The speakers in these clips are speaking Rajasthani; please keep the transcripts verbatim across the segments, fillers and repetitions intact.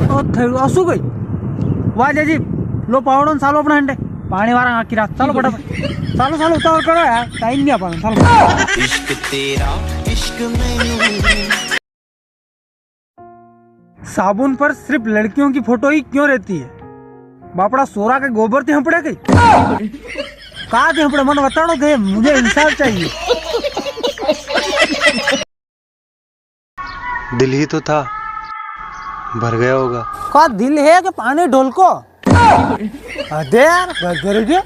ओ थे, असु भाई। वाह जी, लो पावड़ो न सालो अपना हंडे। पानी वाला आखी रात। सालो फटाफट। सालो, सालो, उतावल करो यार। टाइम नहीं आ पाना, सालो। इश्क तेरा, इश्क मैनू। साबुन पर सिर्फ लड़कियों की फोटो ही क्यों रहती है? बापड़ा सोरा के गोबर ते हंपड़े गई? कहाँ ते हंपड़े? मन बताड़ो थे, मुझे इंसाफ चाहिए। दिल ही तो था, भर गया होगा। का दिल है कि पानी ढोलको? अरे यार, भर, भर गया।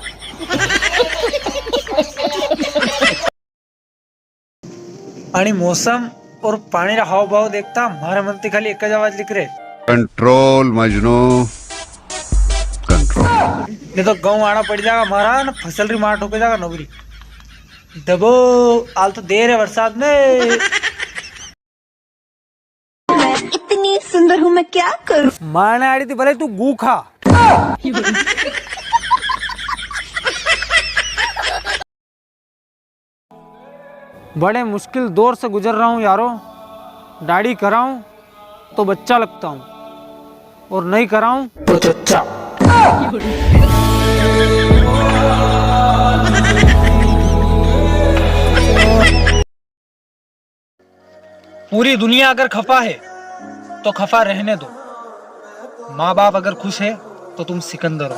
अणी मौसम और पानी रा हाव भाव देखता म्हारे मन ती खाली एक ज आवाज निकरे। Control Majnu, control. नी तो गऊं आड़ा पड़ी जागा म्हारा, न फसल री मार ठोके जागा नवरी। दबो, आल तो देर है बरसात में। मैं इतनी सुंदर हूँ, मैं क्या करूँ? मारने आड़ी थी भले तू गू खा। बड़े मुश्किल दौर से गुजर रहा हूँ यारो, दाढ़ी कराऊं तो बच्चा लगता हूँ और नहीं कराऊं तो चच्चा। पूरी दुनिया अगर खफा है तो खफा रहने दो, माँ बाप अगर खुश है तो तुम सिकंदर हो।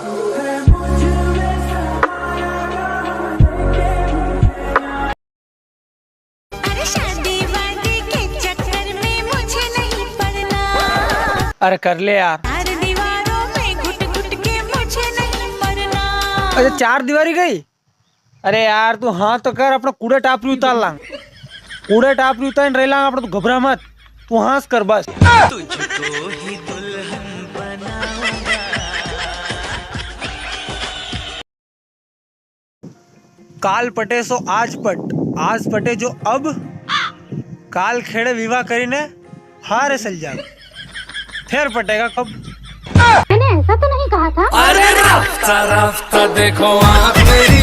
अरे शादी वादी के चक्कर में मुझे नहीं पड़ना। अरे कर ले यार। चार दीवारों में घुट घुट के मुझे नहीं मरना। अच्छा, चार दीवारी गई? अरे यार, तू हाँ तो कर, अपना कूड़े टापरी उतार लांग। कूड़े टापरी उतार रह लांग अपना, तू घबरा मत, तू हाँस कर बस। तुझको ही दुल्हन बनाऊंगा। काल पटे सो आज पट, आज पटे जो अब, काल खेड़े विवाह करीने हारे सल जावे, फेर पटेगा कब? मैंने ऐसा तो नहीं कहा था। अरे राफ्ता राफ्ता देखो आप मेरी